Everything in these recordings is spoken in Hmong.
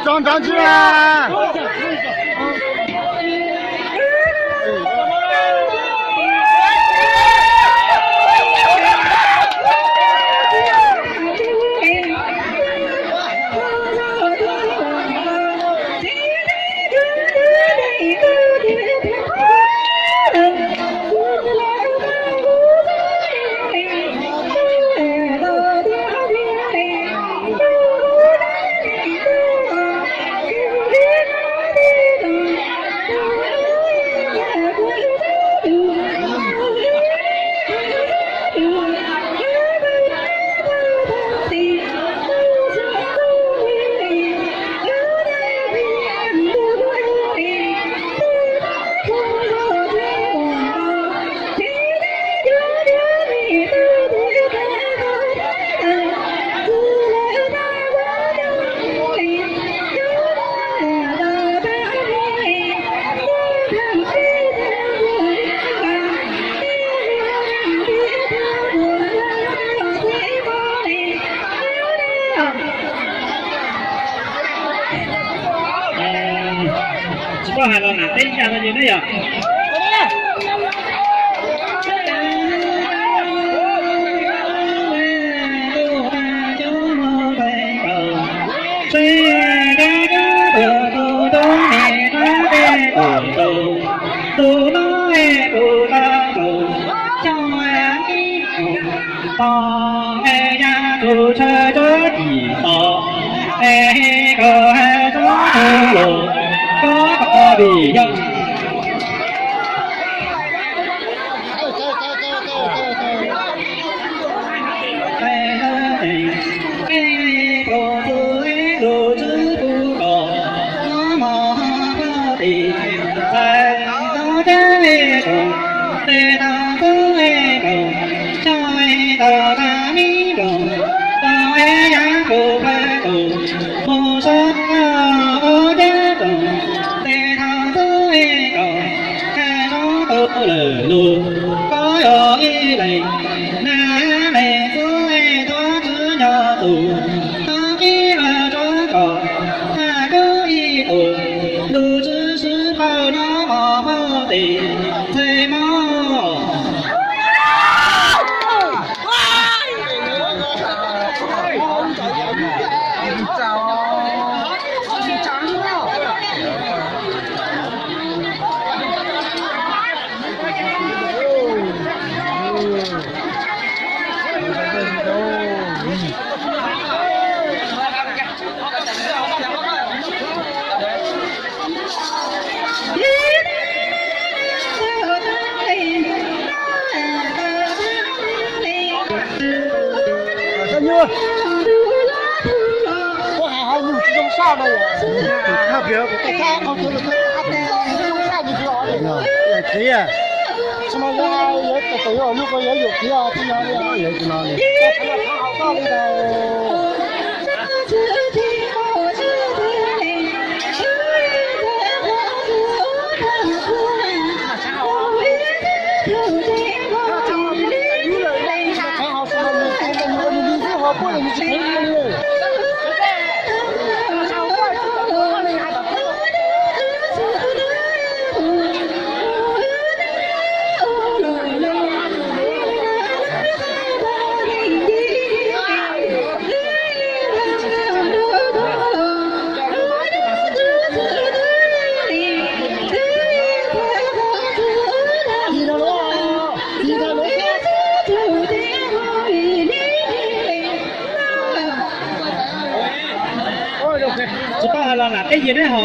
Tso ntawv tsis a. Tsis paub hais los nam teb ncaj no yog ne yom. Koj hais hais nyuj tsis zoo saj no yom. Tus thaj piav. Tus thaj qhov chaw tus thaj zoo saj tus twg os. Yog txiv. Tsis mas yog hais yog tus yog nyuj ko yog yuam txiv os tsis yog li. Yog tsis no li. Tsis mas thab hauv toj li ntawd. Tsis paub hais los nam teb yig neb hos.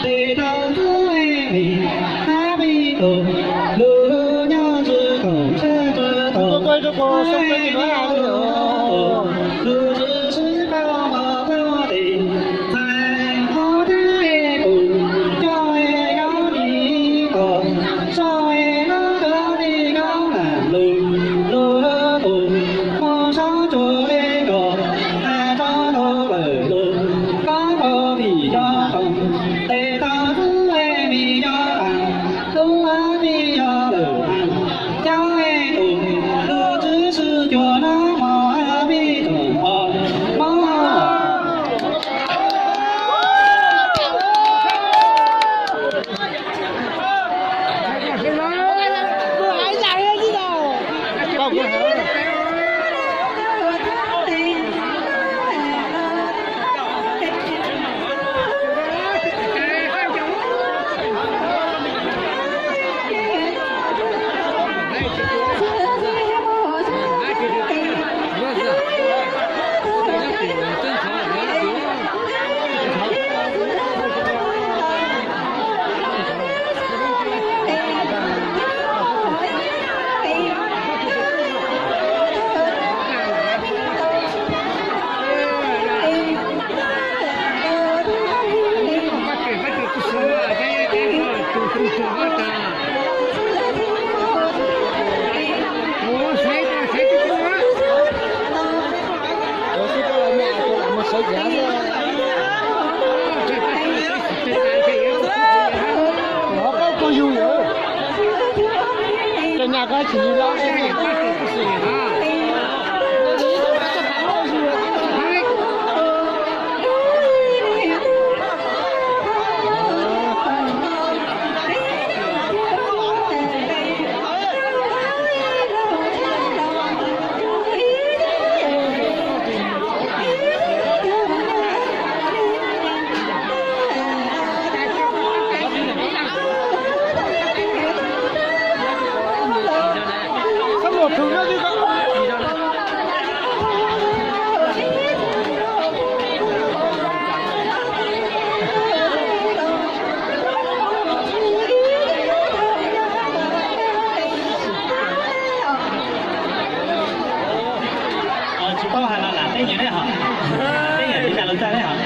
Tes tau tub me me, hab peb tug, lug nyob tsi koom sab tsi koom, lug tsi sib paub mog tub tes, ntxhais hauv dab pum, coj kaub lig kos, soj lub kaub lig kaub lam lug, lug tus mus sab tsuas le kos, tas tso tau lawm lug, kob tau vim cov toom, tes tau tub me me cov tas, tub hab peb cov lawm tas, cov tus lug tsi sib cuag nab mog hab peb tug mog mog. Tsis paub hais los lam teb nyam neb hos, teb nyam tsis tas lus txaj neb hos.